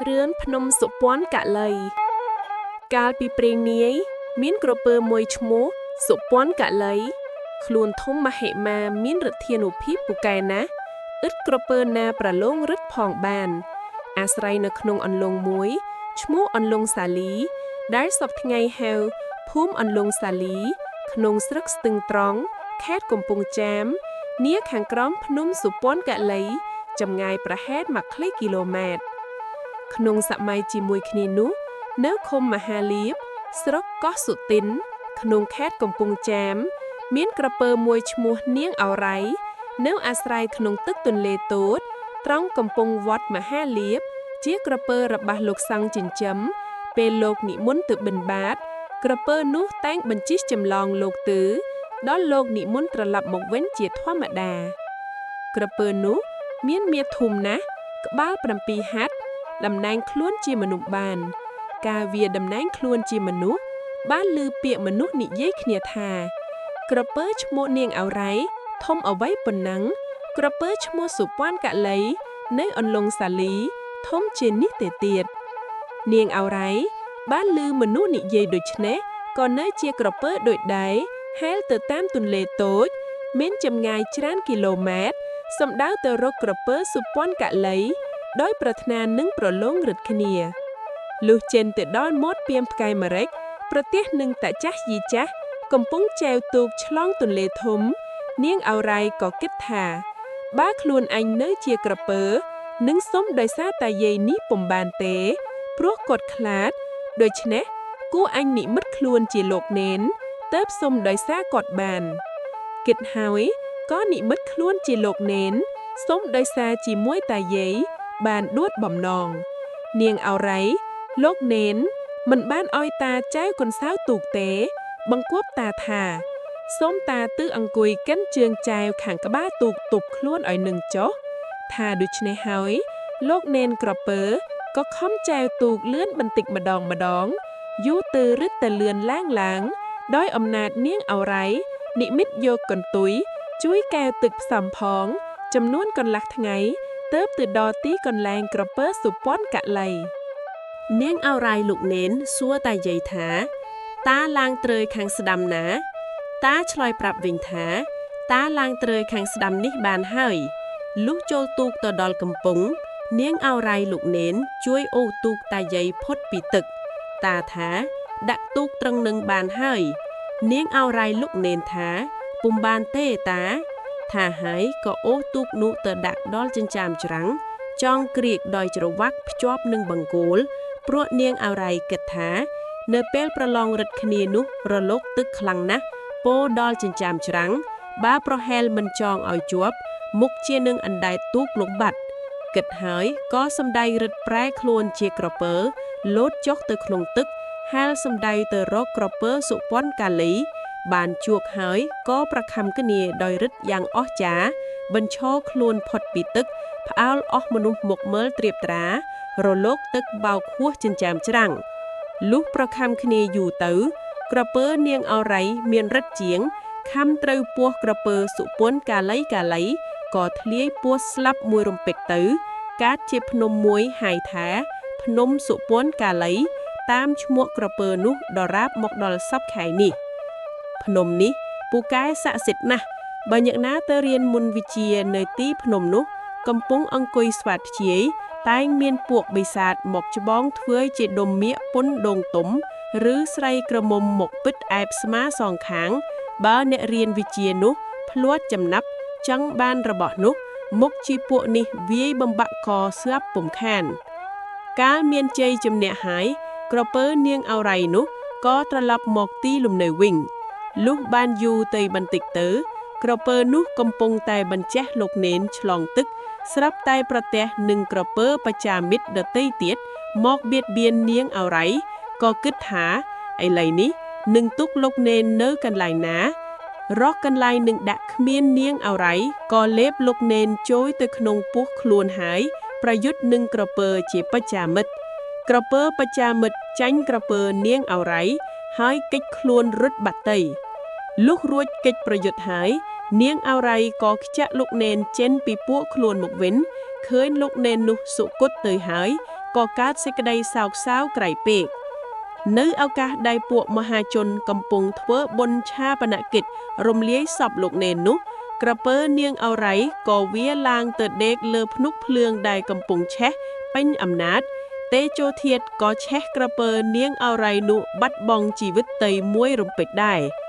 រឿងភ្នំសុពន្ធកលីកាលពីព្រេងនាយមានក្រពើមួយឈ្មោះសុពន្ធកលីខ្លួនធំមហិមាមានឫទ្ធានុភាពពូកែណាស់ឥតក្រពើណាប្រឡងឫទ្ធិផងបាន អាស្រ័យនៅក្នុងអន្លង់មួយឈ្មោះអន្លង់សាលី ដែលសព្វថ្ងៃហៅភូមិអន្លង់សាលី ក្នុងស្រុកស្ទឹងត្រង់ខេត្តកំពង់ចាមនាខាងក្រោមភ្នំសុពន្ធកលីចម្ងាយប្រហែល1គីឡូម៉ែត្រ ក្នុងសម័យជាមួយគ្នានោះ នៅឃុំមហាលាភស្រុកកោះសុទិន ក្នុងខេត្តកំពង់ចាម មានក្រពើមួយឈ្មោះនាងឱរ៉ៃនៅអាស្រ័យក្នុងទឹកទន្លេតូចត្រង់កំពង់វត្តមហាលាភជាក្រពើរបស់លោកសង្ឃចិញ្ចឹមពេលលោកនិមន្តទៅបិណ្ឌបាត ក្រពើនោះតែងបញ្ជិះចម្លងលោកទឺដល់លោកនិមន្តត្រឡប់មកវិញជាធម្មតា ក្រពើនោះមានមាឌធំណាស់ក្បាល7ហត្ថតំណែងខ្លួនជាមនុស្សបាន កាលវាតំណែងខ្លួនជាមនុស្សបានឮពាក្យមនុស្សនិយាយគ្នាថា ក្រពើឈ្មោះនាងឱរ៉ៃធំអ្វីប៉ុណ្ណឹង ក្រពើឈ្មោះសុពន្ធកលីនៅអន្លង់សាលីធំជាងនេះទៅទៀតនាងឱរ៉ៃបានឮមនុស្សនិយាយដូច្នេះក៏នៅជាក្រពើដូចដែរហែលទៅតាមទន្លេតូច មានចម្ងាយច្រើនគីឡូម៉ែត្រសំដៅទៅរកក្រពើសុពន្ធកលីដោយប្រាថ្នានឹងប្រឡងឫទ្ធិគ្នាលុះចេញទៅដល់មាត់ពាមផ្កាយម្រេចប្រទះនឹងតាចាស់យីចាស់កំពុងចែវទូកឆ្លងទន្លេធំ នាងឱរ៉ៃក៏គិតថា បើខ្លួនអញនៅជាក្រពើនឹងសុំដោយសារតាយាយនេះពុំបានទេ ព្រោះគាត់ខ្លាចដូច្នេះគួរអញនិមិត្តខ្លួនជាលោកនេនទៅសុំដោយសារគាត់បានគិតហើយក៏និមិត្តខ្លួនជាលោកនេនសុំដោយសារជាមួយតាយាយបានដួតបំណងនាងឱរ៉ៃលោកនេនមិនបានឲ្យតាចែវកន្សៅទូកទេ បង្គាប់តាថាសូមតាទឺអង្គុយកិនជើងចែវខាងក្បាលទូកទប់ខ្លួនឲ្យនឹងចុះថាដូច្នេះហើយលោកនេនក្រពើក៏ខំចែវទូកលឿនបន្តិចម្ដងម្ដងយូរទៅរឹតតែលឿនឡើងឡើងដោយអំណាចនាងឱរ៉ៃនិមិត្តយកកន្ទុយជួយកែវទឹកផ្សំផង ចំនួនកន្លះថ្ងៃទៅទៅដល់ទីកន្លែងក្រពើសុពន្ធកលីនាងឱរ៉ៃលោកនេនសួរតាយាយថា តាឡើងត្រើយខាងស្ដាំណា តាឆ្លើយប្រាប់វិញថា តាឡើងត្រើយខាងស្ដាំនេះបានហើយលុះចូលទូកទៅដល់កំពង់នាងឱរ៉ៃលោកនេនជួយអូសទូកតាយាយផុតពីទឹក តាថាដាក់ទូកត្រឹងនឹងបានហើយ នាងឱរ៉ៃលោកនេនថាពុំបានទេតា ថាហើយក៏អូសទូកនោះទៅដាក់ដល់ចិញ្ចើមច្រាំងចងក្រៀកដោយច្រវាក់ភ្ជាប់នឹងបង្គោលព្រោះនាងឱរ៉ៃគិតថា នៅពេលប្រឡងឫទ្ធិគ្នានោះរលកទឹកខ្លាំងណាស់ពោដល់ចិញ្ចើមច្រាំងបើប្រហែលមិនចងឲ្យជាប់មុខជានឹងអណ្ដែតទូកលងបាត់គិតហើយក៏សំដែងឫទ្ធិប្រែខ្លួនជាក្រពើលោតចុះទៅក្នុងទឹកហែលសំដែងទៅរកក្រពើសុពន្ធកាលី បានជួបហើយក៏ប្រខំគ្នាដោយឫទ្ធិយ៉ាងអស្ចារ្យបញ្ឈរខ្លួនផុតពីទឹកផ្អើលអស់មនុស្សមកមើលត្រៀបត្រា រលកទឹកបោកហួសចិញ្ចើមច្រាំងលុះប្រខំគ្នាយូរទៅ ក្រពើនាងឱរ៉ៃមានឫទ្ធិជាង ខំត្រូវពោះក្រពើសុពន្ធកាលីកាលីក៏ធ្លាយពោះស្លាប់មួយរំពេចទៅ កាតជាភ្នំមួយហៅថា ភ្នំសុពន្ធកាលី តាមឈ្មោះក្រពើនោះដរាបមកដល់សព្វថ្ងៃនេះភ្នំនេះពូកែស័ក្តិសិទ្ធិណាស់បើអ្នកណាទៅរៀនមុនវិជ្ជានៅទីភ្នំនោះ កំពុងអង្គុយស្វាធ្យាយតែងមានពួកបិសាចមកច្បងធ្វើជាដុំមៀកពុនដងទុំ ឬស្រីក្រមុំមកពិតអែបស្មាសងខាង បើអ្នករៀនវិជ្ជានោះភ្លាត់ចំណាប់ចង់បានរបស់នោះ មុខជាពួកនេះវាយបំបាក់កស្លាប់ពុំខាន កាលមានជ័យជំនះហើយក្រពើនាងឱរ៉ៃនោះក៏ត្រឡប់មកទីលំនៅវិញលុះបានយូរទៅបន្តិចទៅ ក្រពើនោះកំពុងតែបញ្ចេះលោកនេនឆ្លងទឹក ស្រាប់តែប្រទះនឹងក្រពើបច្ចាមិត្តដទៃទៀតមកបៀតបៀននាងឱរ៉ៃក៏គិតថាឥឡូវនេះនឹងទុកលោកនេននៅកន្លែងណា រកកន្លែងនឹងដាក់គ្មាននាងឱរ៉ៃក៏លេបលោកនេនចូលទៅក្នុងពោះខ្លួនហើយប្រយុទ្ធនឹងក្រពើជាបច្ចាមិត្តក្រពើបច្ចាមិត្តចាញ់ក្រពើនាងឱរ៉ៃហើយគេចខ្លួនរត់បាត់ទៅលុះរួចកិច្ចប្រយុទ្ធហើយ នាងឱរ៉ៃក៏ខ្ចាក់លោកនេនចេញពីពួកខ្លួនមកវិញឃើញលោកនេននោះសុគតទៅហើយ ក៏កើតសេចក្តីសោកសៅក្រៃពេក នៅឱកាសដែលពួកមហាជនកំពុងធ្វើបុណ្យឆាបនកិច្ចរំលាយសពលោកនេននោះ ក្រពើនាងឱរ៉ៃក៏វាឡើងទៅដេកលើភ្នុកភ្លើងដែលកំពុងឆេះពេញអំណាច តេជោធាតុក៏ឆេះក្រពើនាងឱរ៉ៃនោះបាត់បង់ជីវិតទៅមួយរំពេចដែរ។